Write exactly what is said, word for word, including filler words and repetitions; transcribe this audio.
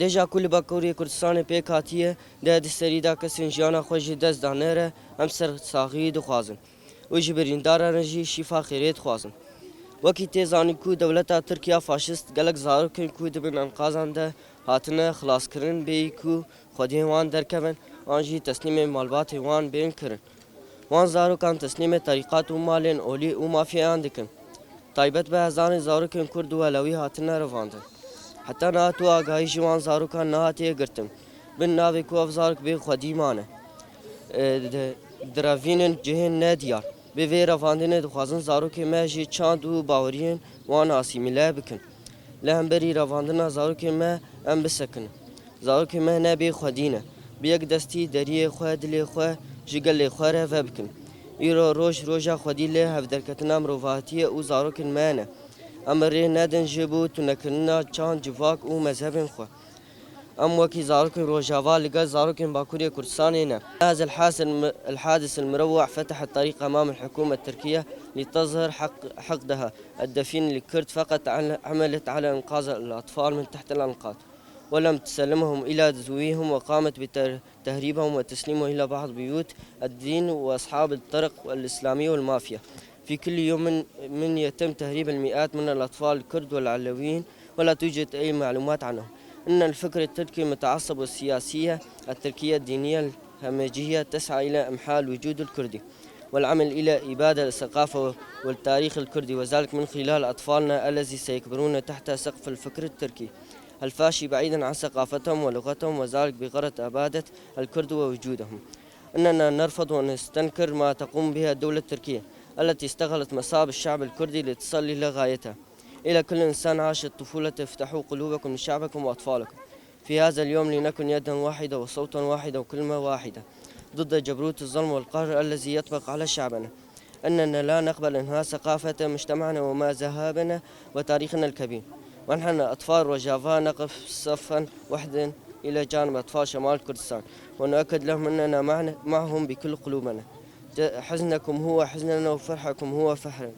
Dêja ku li Bakurê Kurdistanê pêk hatiye, deh di serî da kesên jiyana xwe ji dest dane re em sersaxî dixwazin û ji birîndaran re jî şîfa xêrê dixwazin. Wekî tê zanîn ku dewleta Tirkiya faşîst gelek zarokên ku di bin enqazan de hatine xilaskirin bêyî ku xwediyên wan derkevin an jî teslîmê malbatê wan bên kirin. Wan zarokan teslîmê terîqat û malên olî û mafyeyan dikin. Taybet bi hezarên zarokên Kurd û Elewî hatine revandin. Heta niha tu agahî ji wan zarokan nehatiye girtin. Bin navê ku ev zarok bê xwedî mane. E, di-, direvînin cihên nediyar. Bi vê revandinê dixwazin zarokên me ji çand û baweriyên wan asîmîle bikin. Li hemberî revandina zarokên me em bisekinin. Zarokên me ne bê xwedî ne. Bi yek destî deriyê xwe, dilê xwe ji gelê xwe re vebikin. Îro roj roja xwedî lê hevderketina mirovatiyê û zarokên me ne. Em rê nedin ji bo tunekirina çand, civak û mezhebên xwe. Em wekî zarokên Rojava li gel zarokên Bakurê Kurdistanê ne. هذا الحادث الم-، الحادث المروع فتح الطريق أمام الحكومة التركية لتظهر حق-، حقدها الدفين للكرد، فقط عل-، عملت على إنقاذ الأطفال من تحت الأنقاض، ولم تسلمهم إلى ذويهم، وقامت بتر-، تهريبهم وتسليمهم إلى بعض بيوت الدين وأصحاب الطرق الإسلامية والمافيا. في كل يوم من، من يتم تهريب المئات من الأطفال الكرد والعلويين، ولا توجد أي معلومات عنهم. إن الفكر التركي المتعصب والسياسية التركية الدينية الهمجية تسعى إلى إمحال الوجود الكردي والعمل إلى إبادة الثقافة والتاريخ الكردي، وذلك من خلال أطفالنا الذي سيكبرون تحت سقف الفكر التركي الفاشي بعيدا عن ثقافتهم ولغتهم، وذلك بغرض إبادة الكرد ووجودهم. إننا نرفض ونستنكر ما تقوم بها الدولة التركية التي استغلت مصائب الشعب الكردي لتصل إلى غايتها. إلى كل إنسان عاش الطفولة، افتحوا قلوبكم لشعبكم وأطفالكم في هذا اليوم، لنكن يدا واحدة وصوتا واحدا وكلمة واحدة ضد جبروت الظلم والقهر الذي يطبق على شعبنا. إننا لا نقبل إنهاء ثقافة مجتمعنا ومذهبنا وتاريخنا الكبير. ونحن أطفال روجافا نقف صفا وحدا إلى جانب أطفال شمال كردستان، ونؤكد لهم أننا معنا، معهم بكل قلوبنا. ت-، حزنكم هو حزننا وفرحكم هو فرحنا.